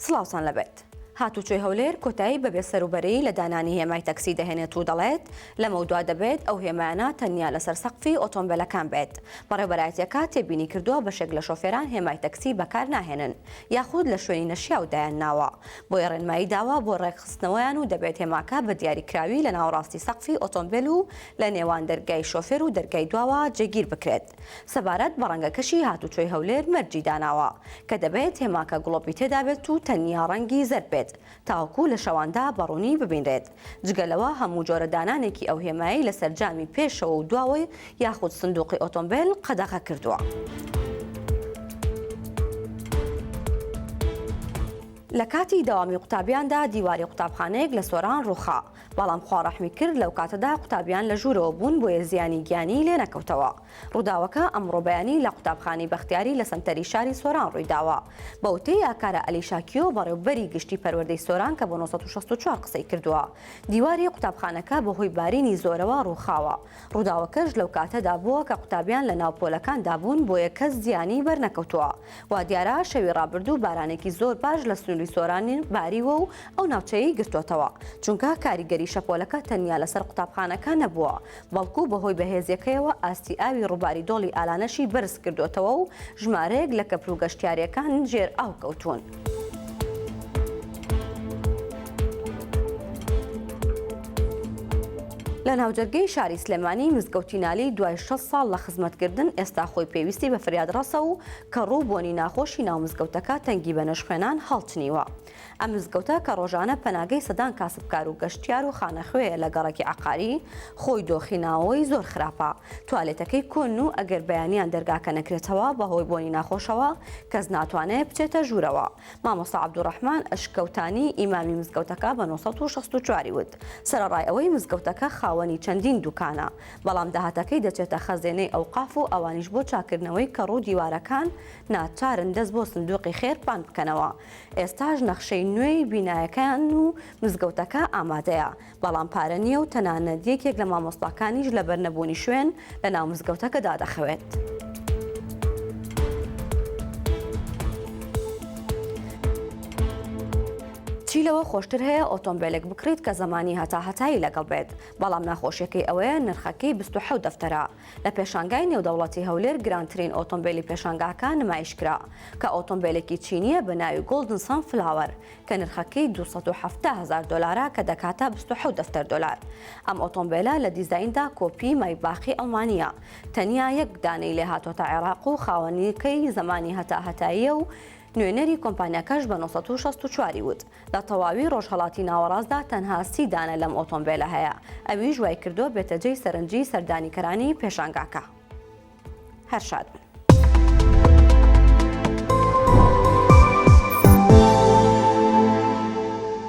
سڵاوتان لەبێت. هاتوچۆی هەولێر کۆتایی بە بێسەروبەریی لە دانانی هێمای تەکسی دەهێنێت و دەڵێت، لەمەودوا دەبێت ئەو هێمایانە تەنیا لەسەر سەقفی ئۆتۆمبێلەکان بێت. بەڕێوەبەرایەتییەکە تێبینی کردووە بەشێک لە شۆفێران هێمای تەکسی بەکارناهێنن یاخود لە شوێنی نەشیاو دایانناوە، بۆیە ڕێنمایی داوە بۆ ڕێکخستنەوەیان و دەبێت هێماکە بە دیاریکراوی لە ناوەڕاستی سەقفی ئۆتۆمبێل و لە نێوان دەرگای شۆفێر و دەرگای دواوە جێگیر بکرێت. سەبارەت بە ڕەنگەکەشی هاتوچۆی هەولێر مەرجی داناوە کە دەبێت هێماکە گڵۆپی تێدابێت و تەنیا ڕەنگی زەرد بێت تاوەکو لە شەواندا بە ڕوونی ببینرێت. جگە لەوە هەموو جۆرە دانانێکی ئەو هێمایەی لەسەر جامی پێشەوە و دواوەی یاخود سندوقی ئۆتۆمبێل قەدەغە کردووە. لە کاتی دەوامی قوتابیاندا دیواری قوتابخانەیەک لە سۆران ڕووخا، بەڵام خوا ڕەحمی کرد لەو کاتەدا قوتابیان لە ژوورەوە بوون بۆیە زیانی گیانی لێ نەکەوتەوە. ڕووداوەکە ئەمڕۆ بەیانی لە قوتابخانەی بەختیاری لە سەنتەری شاری سۆران ڕوویداوە. بە وتەی ئاکارا ئەلی شاکیۆ بەڕێوبەری گشتی پەروەردەی سۆران کە بۆ 964 قسەی کردووە دیواری قوتابخانەکە بەهۆی بارینی زۆرەوە ڕووخاوە. ڕووداوەکەش لەو کاتەدا بووە کە قوتابیان لە ناو پۆلەکاندا بوون بۆیە کەس زیانی بەرنەکەوتووە. وا دیارە شەوی ڕابردوو بارانێکی زۆر باش لە سنووری سۆران باریوە و ئەو ناوچەیەی گرتۆتەوە، چونکە کاریگەری شەپۆلەکە تەنیا لەسەر قوتابخانەکە نەبووە، بەڵکو بەهۆی بەهێزیەکەیەوە ئاستی ئاوی ڕووباری دۆڵی ئالانەشی بەرز کردۆتەوە و ژمارەیەک لە کەپرو گەشتیاریەکان ژێر ئاو کەوتوون. لە ناوجەرگەی شاری سلێمانی مزگەوتی نالی دوای 60 ساڵ لە خزمەتکردن ئێستا خۆی پێویستی بە فریادڕەسە و کەڕوو و بۆنی ناخۆشی ناو مزگەوتەکە تەنگی بە نوێژخوێنان هەڵچنیوە. ئەم مزگەوتە کە ڕۆژانە پەناگەی سەدان کاسبکار و گەشتیار و خانەخوێیە لە گەڕەکی عەقاری، خۆی دۆخی ناوەوەی زۆر خراپە، توالێتەکەی کۆنن و ئەگەر بەیانیان دەرگاکە نەکرێتەوە بەهۆی بۆنی ناخۆشەوە کەس ناتوانێت بچێتە ژوورەوە. مامۆستا عەبدولڕەحمان ئەشکەوتانی ئیمامی مزگەوتەکە بە 964 ی وت، سەرەڕای ئەوەی مزگەوتەکە خاوەنی چەندین دوکانە، بەڵام داهاتەکەی دەچێتە خەزێنەی ئەوقاف و ئەوانیش بۆ چاککردنەوەی کەڕ و دیوارەکان ناچارن دەست بۆ سندوقی خێر پان بکەنەوە. ئێستاش نەخشەی نوێی بینایەکەیان و مزگەوتەکە ئامادەیە، بەڵام پارە نییە و تەنانەت یەکێک لە مامۆستاکانیش لەبەر نەبوونی شوێن لەناو مزگەوتەکەدا دەخەوێت. چی لەوە خۆشتر هەیە ئۆتۆمبێلێک بکڕیت کە زەمانی هەتاهەتایی لەگەڵ بێت، بەڵام ناخۆشیەکەی ئەوەیە نرخەکەی 27 دەفتەرە. لە پێشانگای نێودەوڵەتی هەولێر گرانترین ئۆتۆمبێلی پێشانگاکە نمایشکرا، کە ئۆتۆمبێلێکی چینییە بە ناوی گۆڵدن سان فلاوەر کە نرخەکەی 270 هەزار دۆلارە کە دەکاتە 27 دەفتەر دۆلار. ئەم ئۆتۆمبێلە لە دیزایندا کۆپی مایباخی ئەڵمانییە، تەنیا یەک دانەی لێهاتۆتە عێراق و خاوەنیکەی زەمانی هەتاهەتاییە و نوێنەری کۆمپانیاکەش بە 964 ی وت، لە تەواوی ڕۆژهەڵاتی ناوەڕاستدا تەنها سی دانە لەم ئۆتۆمبێلە هەیە، ئەویش وایکردووە بێتە جێی سەرنجی سەردانیکەرانی پێشانگاکە. هەر شاد بن.